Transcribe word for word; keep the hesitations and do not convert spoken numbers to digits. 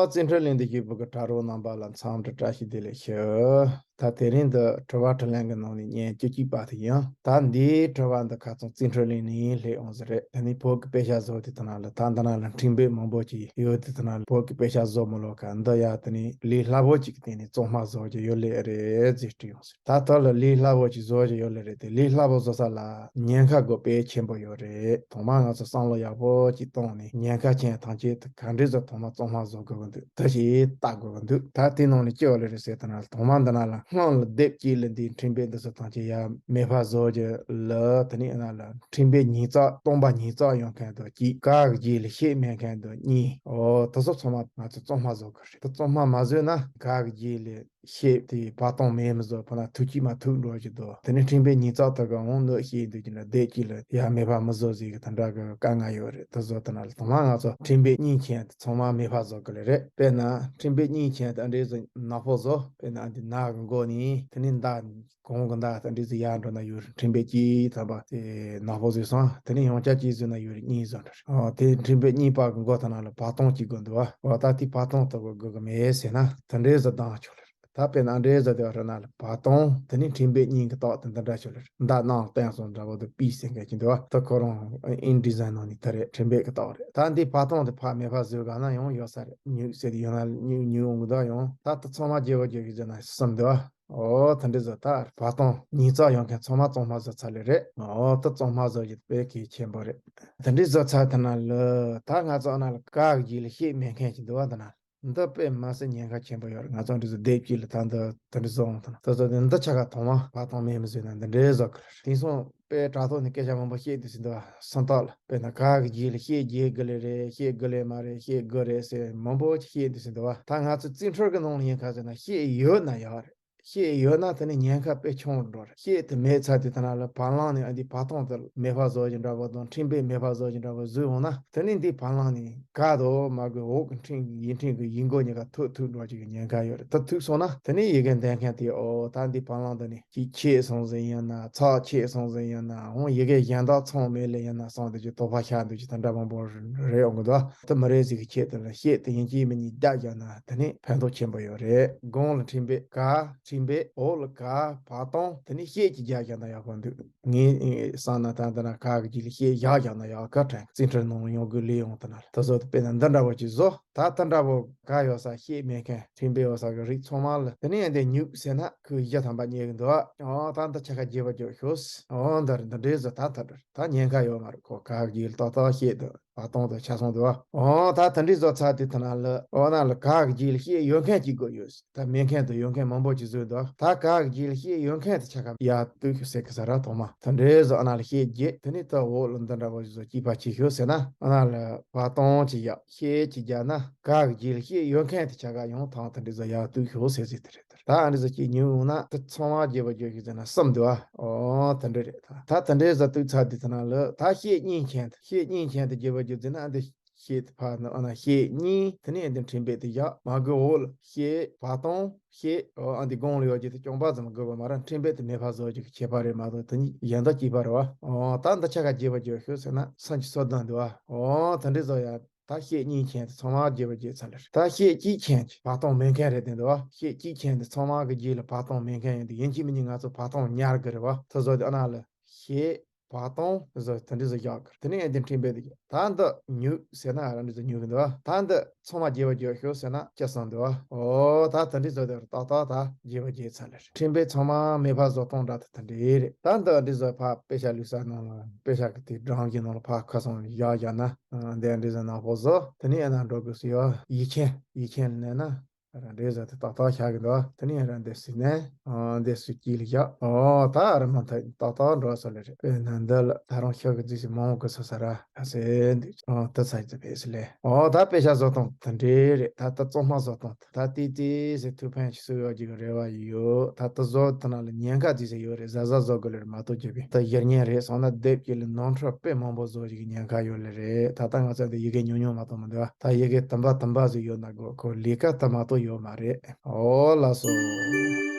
རྩིས་འཕྲུལ་གླིང་དུ་བཞུགས་པའི་གྲྭ་རོགས་རྣམ་པ་ལ་འཚམས་འདྲི་བཀྲ་ཤིས་བདེ་ལེགས་ཞུ། ད་དེ་རིང་འདི་དྲི་བ་དྲིས་ལན་གྱི་ནང་ནས་བརྙན་བཅུ་གཅིག་པ་དེ་ཡིན། ད་འདིའི་དྲི་བ་འདི་ཁ་སང་རྩིས་འཕྲུལ་གླིང་ནས་སླེབས་ཡོང་ཟེར་རེད། དེ་ནས་བོད་ཀྱི་དཔེ་ཆ་བཟོ་དེ་དེ་ནང་ལ། ད་འདི་ནང་ལ་འཕྲེང་བེད་མང་པོ་ཅིག་ཡོད་དེ་དེ་ནང་ལ། བོད་ཀྱི་དཔེ་ཆ་བཟོ་མི་ལོ་ག་འདི་ཡ་དེ་ནས་ལས་སླ་པོ་ཅིག་གི་སྟེང་ནས་གཙང་མ་བཟོ་རྒྱུ་ཡོད་ལེ་རེད་ཟེར་དྲིས་ཡོང་ཟེར། ད་ལྟ་ལ་ལས་སླ་པོ་ཅིག་བཟོ་རྒྱུ་ཡོད་ལེ་རེད་དེ། ལས་སླ་པོ་བཟོ་ས་ལ་ཉེན་ཁ་དགོས་དཔེ་ཆེན་པོ་ཡོད་རེད། ཐོག་མར་ང་ཚོ་བསམ་བློ་ཡག་པོ་ཅིག་བཏང་ནས་ཉེན་ཁ་ཅན་ཐམས་ཅད་དེ་ག་འདྲས་བཟོ། ཐོག་མར་གཙང་མ་བཟོ་དགོས་ཀྱི་འདུག་དེ་ཞིག་བལྟ་དགོས་ཀྱི་འདུག་ད་དེ་ནང་ནས་ཅི་ཡོད་ལེ་རེད་ཟེར་ན། ཐོག་མར་འདི་ནང་ལ་སྔོན་ལ་སྡེབ་གཅིག་ལ་འདིའི་འཕྲེང་བེད་འདི་ཚོ་ཐམས་ཅད་ཡར་མེད་པ་བཟོ་རྒྱུ་ལ། དེ་ནས་ཡང་ན་ལ་འཕྲེང་བེད་ཉིས་བརྩེགས་སྟོང་པ་ཉིས་བརྩེགས་ཡོད་མཁན་དེ་གཅིག་ག་གི་རྗེས་ལ་ཤད་མེད་མཁན་དེ་གཉིས། འོ་དེ་ཚོ་ཚང་མ་ང་ཚོ་གཙང་མ་བཟོ་དགོས་རེད། དེ་གཙང་མ་མ་བཟོས་ན་ག་གི་རྗེས་ལ་ཤད་དེ་བར་སྟོང་མེད་མི་བཟོ། ཕ་ན་ཐུག་གཅིག་མ་ཐུག་འགྲོ་གི་འདུག་དེ་ནས་འཕྲེང་བེད་ཉིས་བརྩེགས་དེ་ག་འོང་ནོ་ཤད་འདུག་གི་ན་སྡེབ་གཅིག་ལ་ཡར་མེད་པ་མི་བཟོ་ཟེར་གི་དེ་འདྲ་གི་དཀའ་ངལ་ཡོད་རེད། དེ་བཟོ་དེ་ན་ལ་ཐོག་མར་ང་ཚོ་འཕྲེང་བེད་གཉིས་མཁན་དེ་ཚང་མ་མེད་པ་བཟོ་དགོས་ལེ་རེད། དཔེར་ན་འཕྲེང་བེད་གཉིས་མཁན་དེ་འདྲས་བཟོ་ནག་པོ་བཟོ། དཔེར་ན་འདི་ནག་གི་མགོ་ནས་དེ་ནས་མདའ་གོང་གི་མདའ་དེ་འདྲས་བཟོ་ཡར་འགྲོ་ན་ཡོད་རེད། འཕྲེང་བེད་གཅིག་ཐམ་པ་དེ་ནག་པོ་བཟོས་སོང་། དེ་ནས་ཡང་བསྐྱར་གཅིག་བཟོས་ན་ཡོད་རེད། གཉིས་བཟོ་འགྲོ་རེད། ཨོ་དེ་འཕྲེང་བེད་གཉིས་པ་གི་མགོ་དེ་ན་ལ་བར་སྟོང་གཅིག་དགོས་འདུག་བ། ཨོ་ད་དེ་བར་སྟོང་དེ་དགོས་དགོས་གི་མེད་ཟེར་ན་དེ་འདྲས་བཟོ་བཏང་ཆོག་ལེ་རེད། ད་དཔེར་ན་འདྲའི་བཟོ་དེ་བ་ར་ན་ལ་བར་སྟོང་དེ་ནས་འཕྲེང་བེད་གཉིས་ཀྱི་རྟགས་དེ་འདི་འདྲ་ཞིག་ལ་མདའ་ནང་བསྟན་སོང་འདྲ་བོ་དེ་པི་ཟེར་མཁན་ཅིག་འདུག་བ། ད་ཁོ་རང་ཨིན་ཌི་ཛའིན་ནང་ནས་དེ་རེད། འཕྲེང་བེད་ཀྱི་རྟགས་རེད། ད་འདི་བར་སྟོང་དེ་ཕར་མེད་པ་བཟོས་ག་ན་ཡང་ཡོད་ས་རེད། ཉུག་ཟེར་དེ་ཡོད་ན་ཉུག་ཉུག་འོང་གི་འདུག་ཡང་ད་ད་ཚང་མ་བརྗེ་བོ་བརྗེ་གི་ཟེར་ན་གསུམ་འདུག་བ། ཨོ་དེ་འདྲ་བཟོ། ད་བར་སྟོང་ཉིས་བརྩེགས་ཡོད་མཁན་ཚང་མ་གཙང་མ་བཟོ་ཚར་ལེ་རེད། ཨོ་ད་གཙང་མ་བཟོ་རྒྱུ་དཔེ་གལ་ཆེན་པོ་རེད། དེ་འདྲ་བཟོ་ཚར་དེ་ན་ལ་ད་ང་ཚོ་ཨ་ན་ལ་ག་གི་རྗེས་ལ་ཤད་མེད་མཁན་ཅིག་འདུག་བ། དེ་ན། འདི་དཔེ་མ་སྲིད་ཉེན་ཁ་ཆེན་པོ་ཡོད་རེད། ང་ཚོ་འདི་ཚོ་སྡེབ་གཅིག་ལ་ད་འདི་དེ་འདྲ་བཟོ་འོང་དང་། ད་ཚོ་འདི་ཆ་ག་ཐོག་མ་བར་སྟོང་མེད་མི་བཟོས་ན་འདི་འདྲའི་བཟོ་གི་རེད། དེང་སང་དཔེ་དྲ་ཐོག་ནས་སྐད་ཆ་མང་པོ་བཤད་དུས་སུ་འདི་བ་སུམ་རྟགས་ལ་དཔེར་ན་ག་གི་རྗེས་ལ་ཤད་རྒྱག་དགོས་ལེ་རེད། ཤད་དགོས་ལེ་མ་རེད། ཤད་དགོས་རེད་ཟེར་མང་པོ་ཅིག་བཤད་དུས་སུ་འདི་བ། ད་ང་ཚོ་རྩིས་འཕྲུལ་གི་ནང་ལ་ཡིན་ཁ་ཟེར་ན་ཤད་ཡོད་ན་ཡག་རེད། ཤད་ཡོད་ན་དེ་ནི་ཉེན་ཁ་དཔེ་ཆུང་རུ་འགྲོ་རེད། ཤད་དེ་མེད་ཚར་དུས་དེ་ན་ལ་བར་ལམ་ནས་ཨ་འདི་བར་སྟོང་དེ་མེད་པ་བཟོ་རྒྱུ་འདྲ་བོ་དང་འཕྲེང་བེད་མེད་པ་བཟོ་རྒྱུ་འདྲ་བོ་བཟོས་འོང་ན་དེ་ནི་འདི་བར་ལམ་ནས་ག་དོ་མ་དགོས་འོག་གི་འཕྲེང་ཡིག་འཕྲེང་གི་ཡིག་མགོ་གཉིས་ཀ་ཐུག་ཐུག་འགྲོ་རྒྱུ་གི་ཉེན་ཁ་ཡོད་རེད། ད་ཐུག་སོང་ན་དེ་ནི་ཡི་གེ་འདོན་མཁན་དེ་ཨོ་ད་འདི་བར་ལམ་དེ་ནི་ཅིག་ཆད་སོང་ཟིན་ཡིན་ན་ཚགས་ཆད་སོང་ཟིན་ཡིན་ན་འོང་ཡི་གེ་གཞན་དག་ཚང་མེད་ལེ་ཡིན་ན་སོང་དེ་ཅིག་དོགས་པ་ཤར་འདུག་ཅིག་དེ་འདྲ་མང་པོ་རེད་འོང་གི་འདུག་ད་མི་རེད་ཟིག་གི་ཆེད་དུ་ལ་ཤད་དེ་ཡིན་གཅིག་མིན་གཉིས་རྒྱག་བཞག་ན་དེ་ནི་ཕན་ཐོགས་ཆེན་པོ་ཡོད་རེད། གོང་ལ་འཕྲེང་བེད་ག་འཕྲེང་བེད་འོག་ལ་ག་བར་སྟོང་དེ་ནི་ཤད་ཅིག་རྒྱག་བཞག་ན་ཡག་པོ་འདུག་ངས་བསམ་ན་ད་འདི་ན་ག་གི་རྗེས་ལ་ཤད་བཞག་བཞག་ན་ཡག་ག་དྲན། རྩིས་འཕྲུལ་ནང་ཡོང་དགོས་ལས་ཡོང་དེ་ན་ལ་ད་བཟོ་དེ་དཔེར་ན་འདི་འདྲ་བོ་ཅིག་བཟོ། ད་འདི་འདྲ་བོ་ག་ཡོད་ས་ཤད་མེད་མཁན་འཕྲེང་བེད་ཡོད་ས་གི་རིགས་ཚང་མ་ལ་དེ་ནི་ཡང་དེ་ཉུག་ཟེར་ན་ཁོས་བཞི་ཐམ་པ་རྙེད་གི་འདུག་ཨོ་ད་འདི་ཆ་ག་རྒྱས་པ་རྒྱོབ་ཤོག་ཨོ་འདི་རེད། འདི་འདྲའི་བཟོ་ད་ད་འདྲ་ད་ཉེན་ཁ་ཡོད་མ་རེད། ཁོ་ག་གི་རྗེས་ལ་ཏག་ཏག་ཤད་དེ། བར་སྟོང་དུ་ཆ་སོང་དུ་བ། འོ་ད་དེ་འདྲའི་བཟོ་ཚར་དུས་དེ་ན་ལ་འོ་ན་ལ་ག་གི་རྗེས་ལ་ཤད་ཡོད་མཁན་གཅིག་དགོས་ཡོད། ད་མེད་མཁན་དུ་ཡོད་མཁན་མང་པོ་ཅིག་བཟོས་འདུག་ད་ག་གི་རྗེས་ལ་ཤད་ཡོད་མཁན་དེ་ཆ་ག་ཡར་གཏུག་ཤོག་ཟེར་གི་ས་ར། ཐོག་མ་དེ་འདྲའི་བཟོ་ཨ་ན་ལ་ཤད་རྒྱས་དེ་ནས་ད་འོག་ལ་འདི་འདྲ་བ་ཞིག་བཟོ་གཅིག་པ་བྱེད་ཤོག་ཟེར་ན་ཨ་ན་ལ་བར་སྟོང་ཅིག་ཡག་ཤད་ཅིག་རྒྱག་ན་ག་གི་རྗེས་ལ་ཤད་ཡོད་མཁན་དེ་ཆ་ག་ཡང་ཐང་དེ་འདྲའི་བཟོ་ཡར་གཏུག་ཤོག་ཟེར་ཟེར་དེ་རེད། ད་ཨ་འདྲ་ཟེར་གྱི་ཉུང་ན་དེ་ཚང་མ་རྒྱས་པ་རྒྱས་ཤིག་ཟེར་ན་གསུམ་འདུག་ཨ། ཨོ་དེ་འདྲ་རེད། ད་ད་དེ་འདྲའི་བཟོ་དུས་ཚར་དུས་ད་ན་ལ་ད་ཤད་གཉིས་མཁན་དེ་ཤད་གཉིས་མཁན་དེ་རྒྱས་པ་རྒྱས་ཟེར་ན་ཨ་འདི་ཤད་དེ་ཕར་ནི་ཨ་ན་ཤད་གཉིས་དེ་ནས་ཨ་འདི་འཕྲེང་བེད་དེ་བཞག་མ་དགོས་འོག་ལ་ཤད་བར་སྟོང་ཤད་ཨོ་ཨ་འདི་གོང་ལ་ཡོད་རྒྱུ་དེ་རྐྱང་པ་ཙམ་དགོས་པ་མ་ར་འཕྲེང་བེད་དེ་མེད་པ་བཟོ་རྒྱུ་གི་ཁྱད་པར་རེད་མ་གཏོགས་དེ་གཉིས་གཞན་དག་གཅིག་པ་རེད་བ། ཨོ་ད་འདི་ཆ་ག་རྒྱས་པ་རྒྱས་ཤོག་ཟེར་ན་སུམ་ཅུ་སོ་བདུན་འདུག་ཨ། ཨོ་དེ་འདྲའི་བཟོ་ཡ། ད་ཤད་གཉིས་མཁན་དེ་ཚང་མ་རྒྱས་པ་རྒྱས་ཚར་ལེ་རེད། ད་ཤད་གཅིག་མཁན་གྱི་བར་སྟོང་མེད་མཁན་རེད་དེ་འདུག་བ། ཤད་གཅིག་མཁན་དེ་ཚང་མ་གི་རྗེས་ལ་བར་སྟོང་མེད་མཁན་ཡིན་དུས་ཡིན་གཅིག་མིན་གཉིས་ང་ཚོ་བར་སྟོང་ཉར་དགོས་རེད་བ། ད་བཟོ་དེ་ཨ་ན་ལ་ཤད་བར་སྟོང་བཟོ་དེ་འདྲ་བཟོ་བཞག་དགོས་རེད། དེ་ནས་ཨེ་དེ་འཕྲེང་བེད་དེ་ད་འདི་ཉུག་ཟེར་ན་ཨ་ར་འདྲ་བཟོ་ཉུག་གི་འདུག་བ། ད་འདི་ཚང་མ་རྒྱས་པ་རྒྱས་ཤོག་ཟེར་ན་ཅི་སོང་འདུག་བ། ཨོ་ད་དེ་འདྲ་བཟོ་དེ་ཏག་ཏག་ད་རྒྱས་པ་རྒྱས་ཚར་ལེ་རེད། འཕྲེང་བེད་ཚང་མ་མེད་པ་བཟོ་སྟངས་འདྲ་དེ་དེ་འདྲ་རེད། ད་འདི་འདྲ་བཟོ་ཕ་དཔེ་ཆ་ལུས་ས་ནང་ལ་དཔེ་ཆ་གི་དེ་སྒྲོམ་གྱི་ནང་ལ་ཕ་ཁ་སང་བཞག་བཞག་ན། འདི་འདྲ་ཟེར་ན་ཕོ་བཟོ། དེ་ནས་ཡང་ན་འགྲོ་དགོས་སུ་ཡོད། ཡིག་ཆེན་ཡིག་ཆེན་ལ་ནས་ན་རང་འདྲ་ཟེར་དེ་ཏག་ཏག་བཞག་གི་འདུག་དེ་ནས་ཡང་རང་འདི་སུ་ནས་འདི་སུ་དཀྱིལ་ལ་བཞག་ཨོ་ད་ར་མ་ཐག་ཏག་ཏག་འགྲོ་ས་ལེ་རེད། དཔེར་ན་འདི་ལ་ད་རང་ཤོག་གི་རྫིས་སུ་མང་བོ་གི་སོ་ས་ར་ཧ་སེ་འདི་ཨོ་ད་ཚ་ཡི་ཕེ་སི་ལེ། ཨོ་ད་དཔེ་ཆ་བཟོ་སྟངས་དེ་འདྲ་རེད། ད་ད་གཙང་མ་བཟོ་སྟངས་ད་ཏི་ཏི་སེ་ཐུགས་ཕན་ཞིག་སུ་ཡོད་ཀྱི་རེ་བ་ཡོད། ད་ད་བཟོ་དེ་ན་ལ་ཉེན་ཁ་རྫིས་སུ་ཡོད་རེད། གཟབ་གཟབ་བཟོ་དགོས་ལེ་རེད་མ་གཏོགས་རྒྱུ་བས་ད་ཡར་ཉེན་རེད་སོང་ན་སྡེབ་ཀྱི་ལ་ནོར་འཁྲུལ་དཔེ་མང་པོ་བཟོ་རྒྱུ་གི་ཉེན་ཁ་ཡོད་ལེ་རེད། ད་ལྟ་ང་ཚོ་འདི་ཡི་གེ་ཉུང་ཉུང་མ་གཏོགས་མི་འདུག་ད་ཡི་གེ་དུམ་པ་དུམ་པ་ཟིག་ཡོད་ན་དགོས་ཁོ་ལས་ཀ་ད་མ་གཏོགས་ཡོད་མ་རེད། ཨོ་ལགས་སོ།